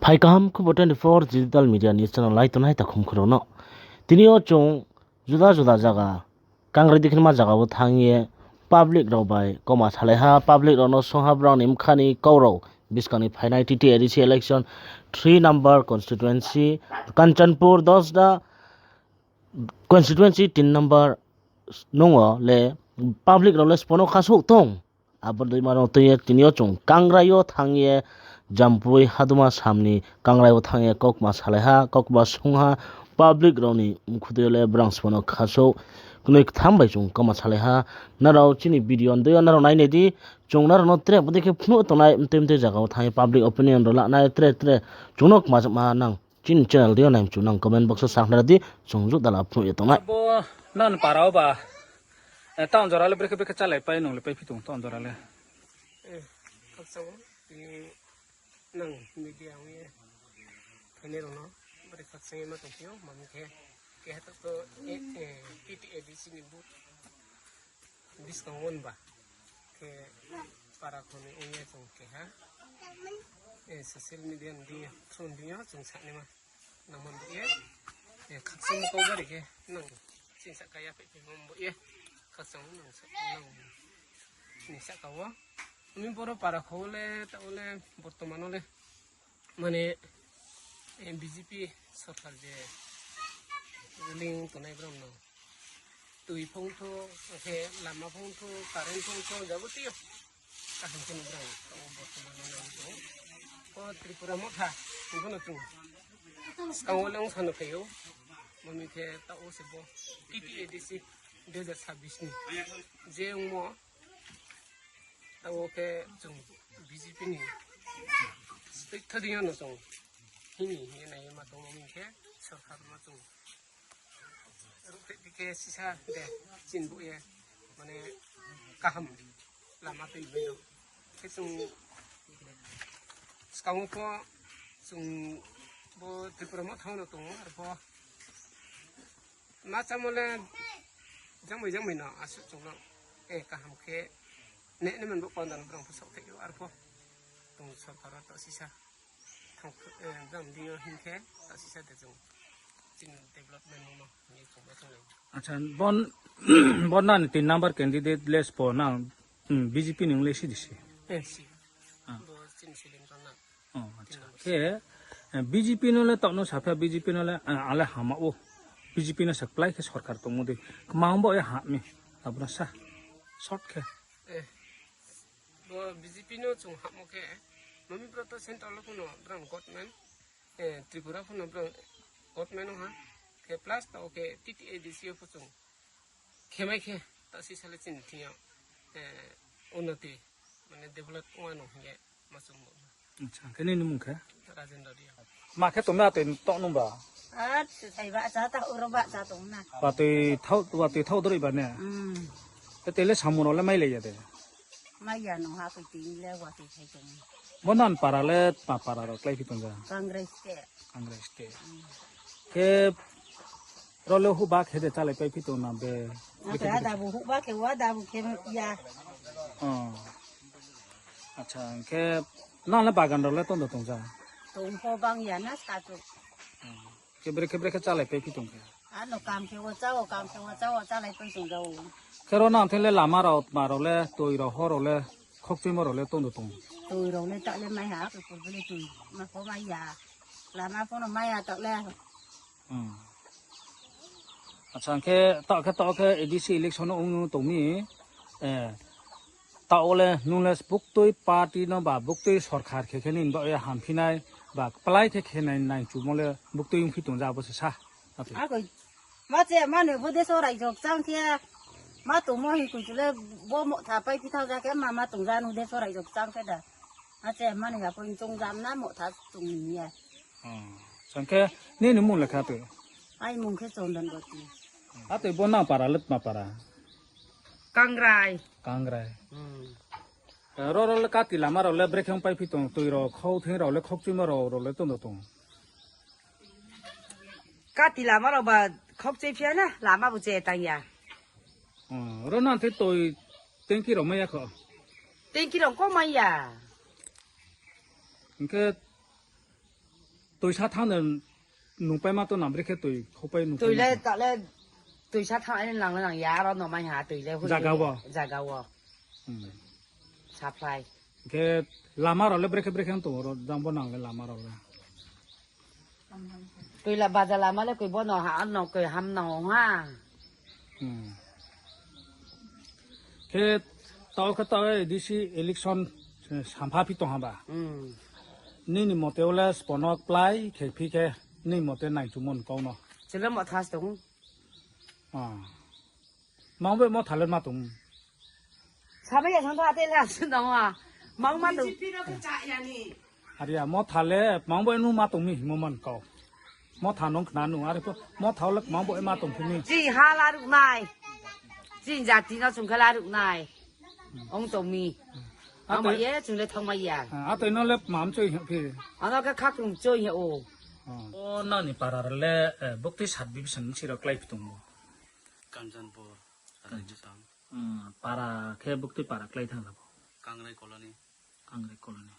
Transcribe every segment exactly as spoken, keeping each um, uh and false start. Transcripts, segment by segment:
Phai kaham Khubo twenty four digital media news channel lai tongnai takhum khorokno. Tini yo chung juda juda zaga, kangrai dikhinma zaga wo thanng ye public rao bai koma salai ha, public rao no sung ha brao ni bkha ni kau rao buskang ni phainai T T A D C election three number constituency Kanchanpur Dosda constituency tin number nung wo le public rao le sbo no khasouh tong. Abo dei ma rao tui ye tini yo chung kangrai yo thanng ye Jampui Haduma sam ni kangrai wo thanng ye kaukma salai ha, kaukma sung ha, public rao ni mkhu dei yo le brang sbo no khasouh knoi ktham bai chung kauma salai ha. Nrao chini video ndei yo nrao nainai di, chung nrao no tre bodei khe phnuh tongnai mtui mtui zaga wo thanng ye public opinion rao lanai tre tre chung no kma jakma nang. Chini channel dei yo naimchu nang comment box wo sakhnari di, chung juda la phnuh ye tongnai. Abo nang para wo ba, eh, town jora le brekhe brekhe chálai pai nung le pai phi tong town jora le. Eh, khakchang o, tini nang media ong ye phainai rao no brekhe khakchang ye ma tongphi ou, mami khe, keha to, eh, eh, T T A D C ni booth buskang wo ba khe para kho ni ong ye chung keha, eh, social media ni through ni yo chung sanaima nangmo bo ye, eh, khakchang kau bari khe nang chini sahka ya phai phimo bo ye khakchang nang sa-, nang ni sahka wo. Ami boro para kho le, taoh le, bortoman wo le, mane, eh, B J P sorkar je ruling tongnai brao no tui phongtho, khe lama phongtho, current phongtho, jabotiyo kaham khe ni brao taoh wo bortoman wo nang tong. O Tripura Motha, tong pho no chung skang wo le ong sano phai ou, mami khe taoh wo se bo T T A D C dui hajar sabbish ni je ongmo, taoh wo khe chung B J P ni state thading yo no chung hini hing ye nai ye ma tong, mami khe sorkar no chung ruhphreh di khe sisa de chinbuh ye, mane, kaham lama tui bai no. Khe chung skang wo pho chung bo Tripura Motha wo no tong ou, arpho ma chámo le jangmai jangmai no asuh chung no, eh, kaham khe ne, ne man bo panda no brang pho saohthai ou, arpho chung sorkar wo taoh sisa thanng, eh, brang di yo hing khe taoh sisa de chung chini development no no hing ye chung ma chung nai. Acha, bon, bon nang ni tin number candidate le sbo nang, hmm, B J P ni ong le si di si. Eh, si. Ah. Bo chini siling rao na. Oh, acha. Khe, eh, B J P no le taoh no sapha, B J P no le, eh, ale hama ou. B J P no saklai khe sorkar tongmo dei. Kma ong bo ye ham mi. Abo no sa. Short khe. Eh, bo B J P no chung hamo khe, mami bro to central wo pho no brang government, eh, Tripura pho no brang government ong ha. Khe plus taoh khe T T A D C yo pho chung khemai khe, taoh sisa le chini thing yo, eh, unnoti, mane develop ong ano hing ye ma chung bo. Acha, khe nini mung khe? Rajendra Reang. Ma khe tongmai atoi toh nung ba? Ar, saiba cha ta, oro ba cha tong na. Watoi thao, watoi thao doroi ba ne? Hmm. Khe tei le samung rao le mailai ya de? Mai ya no ha, koi tini le watoi thai tong. Bo nang para le, tma para rao klái phi tong ja? Kangrai State. Kangrai State. Hmm. Khe rao le huhba khe de chálai pai phi tong na be? Ake ada bu huhba khe wa da bu khe ya. Oh. Acha, khe nang le bagan rao le tong do tong ja? Tong pho bang ya na sa tu. Hmm. Khe brekhe brekhe chálai pai phi tong khe? Ano kam khe wo chá wo, kam khe wo chá wo, chálai pai tong ja ou. Khe ro nang thing le lama rao, tma rao le, toi rao, hor rao le, khokchuimo rao le tong do tong? Toi rao le taoh le mai ha, khe purbo le toi ma pho mai ya. Lama pho no mai ya taoh le. Hmm. Acha, khe taoh khe, taoh khe A D C election no ong tong mi, eh, taoh le nung le buktui party no ba buktui sorkar khe khe nini baoh ye hamphi nai ba kplái khe khe nai nai chumo le buktui ongphi tong ja abo se sa. Akoi. Ma che mani bo deso raijok chang khe, ma tongmo hing koi chu le bo motha pai phi thao ja khe ma ma tong ja nu deso raijok chang khe da. Ma che mani ya poi chong jam na motha tong ni ya. Oh. Chang khe nini mung le kha tui? Ai mung khe Chondon Boti. Atoi bo nang para le tma para? Kangrai. Kangrai. Hmm. Eh, ro ro le kati lama rao le brekhe ong pai phi tong, toi rao, khau thing rao le, khokchuimo rao, rao le tong do tong? Kati lama rao ba khokchui phi ya na, lama bu che tang ya. Oh, ro nang the toi tengki rao mai ya kho? Tengki rao kho mai ya. Hing khe Toisa thanng de nungpaima to nang brekhe toi khaupai nungpai Toi le ma to? Ta le toisa thanng le nang le nang ya, aro no mai ha toi le hui Zaga le wo? Zaga wo. Hmm. Supply. Khe lama rao le brekhe brekhe tong ro jang bo nang le lama rao le? Toi la baja lama le koi bo no ha, no koi ham nang ha. Hmm. Khe tao khe tao A D C election, eh, sampha phi tong ha ba? Hmm. Nini mote wo le spono kplái khe phi khe nini mote nai chumon kau no. Chile mo thas tong. Ah. Mang bai mo thale ma tong. Sabai ya sang tha te la sun dong wa. Mang ma tong. Aria mo thale mang bai nu ma tong mi mo man kau. Mo tha nong khna nu are pho mo thau le mang bai ma tong phi mi. Chi ha la ruk nai. Chi jati no chung khe la ruk nai. Ong tong mi. Ang ma ye chung le thang ma ya. Ah, atoi no le mam choi ha phi. Ano khe khakrum choi ha o. O nang ni para le, eh, bukti sub division si rao klái phi tong bo. Kanchanpur, Kanchanpur. Rajutang. Hmm, para khe bukti para klái thang labo. Kangrai colony. Kangrai colony.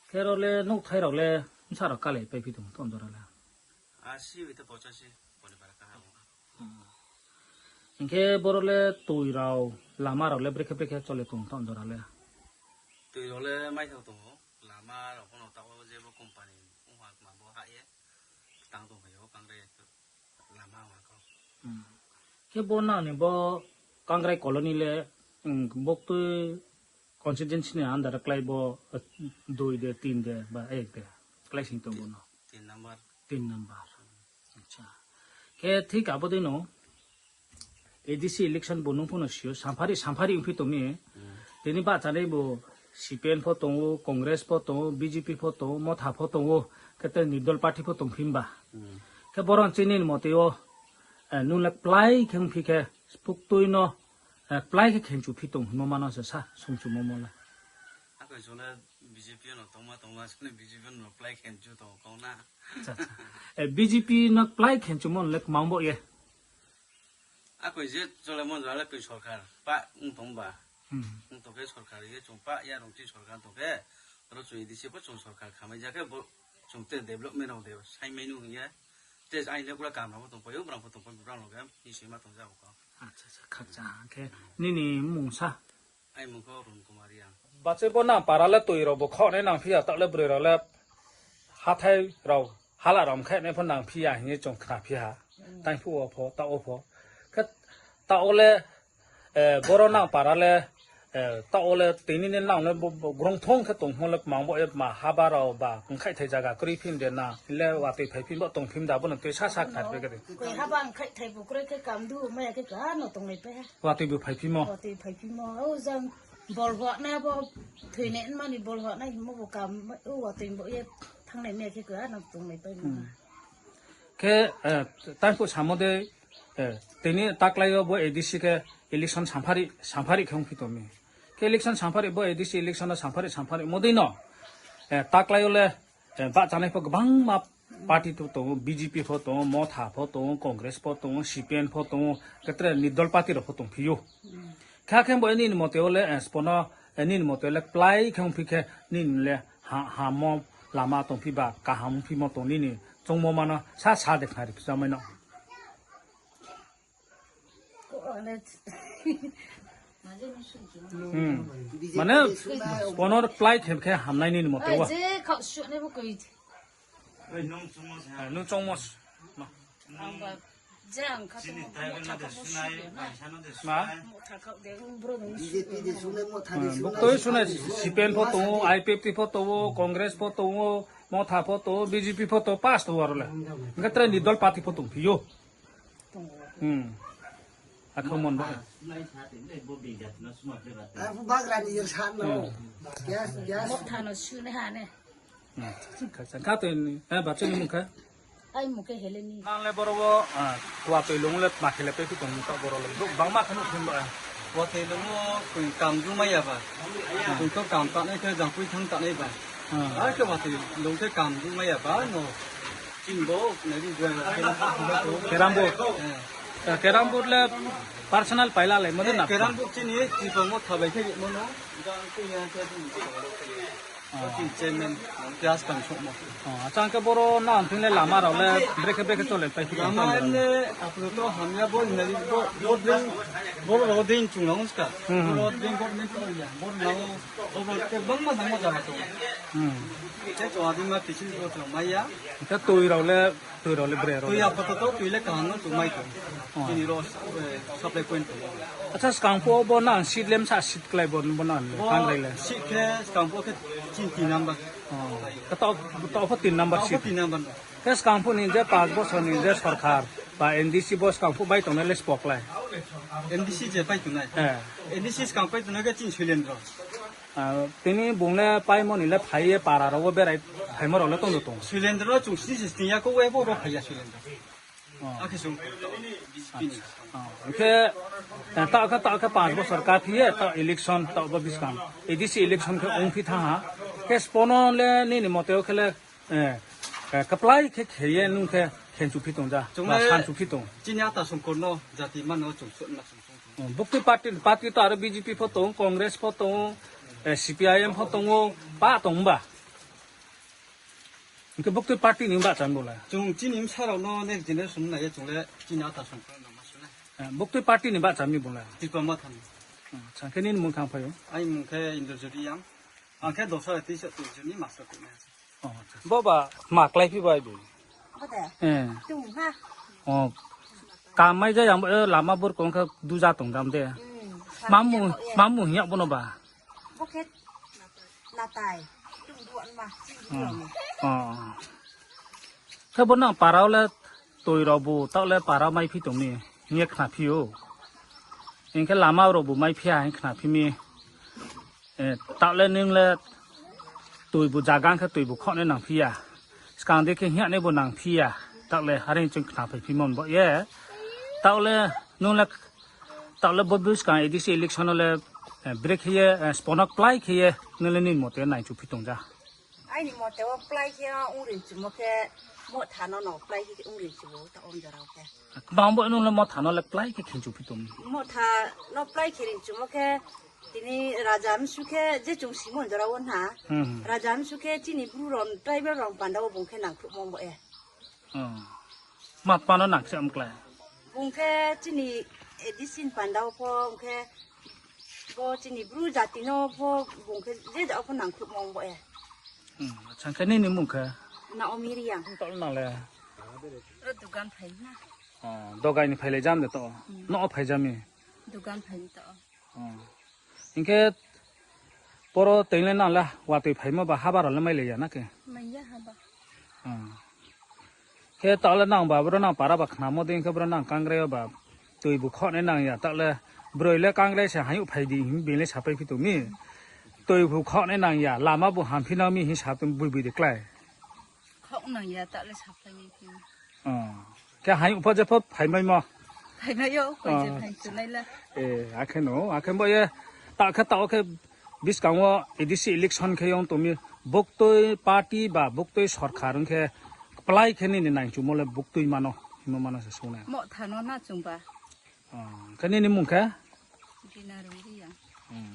Khe ro le nouhthai rao le bsa rao kalai pai phi tong ton jora le? Asi bai to pochasi, boni para kaha. Hmm. Hing khe boro le toi rao, lama rao le brekhe brekhe chole tong ton jora le? Toi rao le mai thang tong o, lama rao pho no tao jebo company ong ha ma bo ha ye tang tong phai o, Kangrai lama ong ha kho. Hmm. Khe bo nang ni bo Kangrai colony le, hmm, bukti constituency ni under klái bo, eh, dui de, tin de, ba ek de, klái sing tong bo no? Tin number. Tin number. Acha. Khe thik abo dei no A D C election bo nung pho no si o, samphari, samphari ongphi tong mi. Hmm. Tini bahchanai bo C P M pho tong o, Congress pho tong o, B J P pho tong o, Motha pho tong o, khe te Nirdol party pho tongphi ba. Hmm. Khe boro chini ni mote o, eh, nung le kplái khe ongphi khe, spuktui no, eh, kplái khe khenchu phi tong hingmo mano se sa, sungchumo mo le. Akoi chung le B J P no tongma tongma, sini B J P no kplái khenchu tong kau na. Acha, acha. Eh, B J P no kplái khenchumo le kmang bo ye. Akoi je chole mon jora le tui sorkar pa ong tong ba. Hmm. Ong tong khe sorkar ye chung pa ya rong chi sorkar tong khe, ro chung A D C pho chung sorkar khamai ja khe bo chung te development rao de saimai nu hing ye. Te aini le kula kam rao pho tongpai o, brang pho tongpai, brang rao khe ni sima tong ja o kau. Acha, acha, khakchang khe nini mmung sa? Ai mung kho Arun Kumar Reang. Bache bo nang para le toi rao bo khaoh nai nang phi ya, taoh le broi rao le hathái rao, hala rao mkhaih nai pho nang phi ya hing ye chung khna phi ha. Hmm. Tang phuh wo pho, taoh wo pho. Khe taoh wo le, eh, boro nang para le, eh, taoh wo le tini ni nang le bo, bo grong thong khe tongmo le kmang bo ye ma haba rao ba mkhaihthai zaga kroi phi de na, le watoi phai phi bo tong phi da bo no tui sa sa khna phi khe de. Koi haba mkhaihthai bo kroi khe kam du maya khe ka no tong nai pai ha. Watoi bo phai phi mo? Watoi phai phi mo. O jang bol hua na bo thoi nai mani bol hua na himo bo kam o watoi bo ye thang nai maya khe ka no tong nai pai mo. Hmm. Khe, eh, tang phuh samo de, eh, tini taklái yo bo A D C khe election samphari, samphari khe ongphi tong mi. Khe election samphari bo A D C election no samphari, samphari mo dei no, eh, taklái yo le, eh, bahchanai pho gbangma party to tong o, B J P pho tong o, Motha pho tong o, Congress pho tong o, C P M pho tong o, khe tre Nirdol party rao pho tongphi ou. Kha khe bo nini mote wo le, eh, spono, eh, nini mote wo le kplái khe ongphi khe nini le ha, hamo lama tongphi ba kaham ongphi mo tong nini chongmo mano sa sa de khnari phi chamai no. Hmm. Mane, spono kplái khe khe hamnai nini mote wo. Je khao suh nai bo koi. Nung chongmo se. Ang ba je ang kha tongmo, motha khaoh de, bro nung B J P de sunai, motha de sunai. Buktui sunai, C P M pho tong o, I P F T pho tong o, Congress pho tong o, Motha pho tong o, B J P pho tong o, pas tong o aro le. Hingkhe tre Nirdol party pho tongphi ou. Hmm. Akhomon ba. Bagra ni yer sa no. Motha no sunai ha ne. Khakchang kha tei ni, eh, bacha ni mung kha? Ai mung khe Heleni. Nang le boro wo, ah, watoi lung le ma khe le pai phi tong ni ta boro le. Brouh bangma khe nuh phi ba. Watoi lung wo tong kam ju mai ya ba. Tong to kam ta nai khe jang pui thang ta nai ba. Ah. Ar khe watoi lung khe kam ju mai ya ba no. Chin bo, nai di jua. Keram bo. Eh. Eh, keram bo le personal paila le mo de na. Keram bo chini, chini mo thabai khe mo no. Jang pui ya khe. Bo chini chairman, keha skang souhmo. O, acha, hing khe boro nang thing le lama rao le brekhe brekhe chole pai phi tong? Lama le apato hamya bo, bo, bo dring, bo rao dring chung nang ska. Hmm. Bo rao dring government to ya. Bo nang, bo rao te bangma nangmo jala tong. Hmm. Te chung adima piching bo chung mai ya. Hing khe tui rao le, tui rao le bre rao le? Tui apato to tui le kaham no chung mai tong. O. Chini rao, eh, supply point tong. Acha, skang phuh bo nang seat le msa seat klái bo, bo nang Bo kangrai le? Seat khe skang phuh khe chini tin number. O. Khe taoh, taoh pho tin number Taoh pho seat. Tin number. Khe skang phuh ni je panch bosor ni je sorkar ba N D C bo skang phuh bai tongnai le sbo klái? N D C je pai tongnai. Eh. N D C skang pai tongnai khe chini Soilendro. Ah, tini bung le paimo ni le phai ye para rao wo berai phaimo rao le tong de tong? Soilendro no chung sini se sini ya kho, we bo ro phai ya Soilendro. O. Akhe chung B J P ni. Acha. O, hing khe, eh, taoh khe, taoh khe panch bosor ka phi ye, taoh election, taoh bo buskang A D C election khe ong phi thanng ha. Khe sbo no le nini mote wo khe le, eh, eh, kaplái khe khe ye nung khe khenchu phi tong ja, Chung ba le sanchu phi tong? Chini ata songkor no jati mano chung sotna chung chung. O, buktui party, party to aro B J P pho tong, Congress pho tong, eh, C P I M pho tong o, pa tong ba? Hing khe buktui party ni bahcha mi bo le? Chung chini bsa rao no next generation nai ye chung le chini ata songkor no ma su nai. Eh, buktui party ni bahcha mi bo le? Tipra Motha ni. Acha, hing khe nini mung thanng phai ou? Aini mung khe Indrajit Reang. Ang khe Dosra T S T ni master khe nai. O, acha. Bo ba ma klái phi bai bi? Bo de? Eh. Tung ha. O, kam mai ja yang bo, eh, lama bor kong khe duja tong dam de. Hmm. Mamu, mamu hing ya bo no ba? Bo khe natai. Tung duan ma. Hmm. O. Khe bo nang para wo le tui rao bu taoh le para mai phi tong mi hing ye khna phi ou. Hing khe lama rao bu mai phi ya hing khna phi mi. Eh, taoh le nung le tui bu jaga khe tui bu khohnai nang phi ya. Skang di khe hing ya nai bu nang phi ya. Taoh le are chung khna phai phi mon bo ye. Taoh le nung le, taoh le bo buskang A D C election no le, eh, brekhe ye, eh, sbo no klái khe ye, nung le nini mote naichu phi tong ja? Aini mote wo klái khe ong ri chumo khe, Motha no no klái khe ong ri chumo ta ong jora wo khe. Kma bo nung le Motha no le klái khe khenchu phi tong? Motha no klái khe ri chumo khe, tini raja msu khe je chung simon jora wo na. Hmm. Raja msu khe chini Bru rao, tribal rao panda wo bung khe nangkhruhmo bo ye. Hmm. Matma no nang khe mklái. Bung khe chini A D C ni panda wo pho, bung khe bo chini Bru jati no pho, bung khe je ja wo pho nangkhruhmo bo ye. Hmm, acha, hing khe nini mung khe? Naomi Reang. Taoh nang le? Ro dugan phai na. O, dogai ni phailai jam de to? Hmm. No phai jam mi? Dugan phai mi to. O. Hing khe poro tei le nang le watoi phaimo ba haba rao le mailai ya na khe? Mai ya haba. O. Khe taoh le nang ba bro nang para ba khnamo dei khe bro nang kangrai yo ba tui bu khohnai nang ya, taoh le broi le kangrai se hayouh phai di hing bini le sapai phi tong mi. Tui bu khohnai nang ya, lama bu hamphi nang mi hing sa tong bui bui de klái. Khouh nang ya, taoh le sapai mi phi. O. Khe hayouh pho je pho phaimaimo? Phaimai yo, koi je phai chunai la. E, akhe no, akhe bo ye, taoh khe taoh khe buskang wo A D C election khe ong tong mi, buktui party ba buktui sorkar ong khe, klái khe nini naichumo le buktui mano, himo mano se sung nai. Motha no na chung ba. O, khe nini mung khe? Bina Rung Reang. Hmm.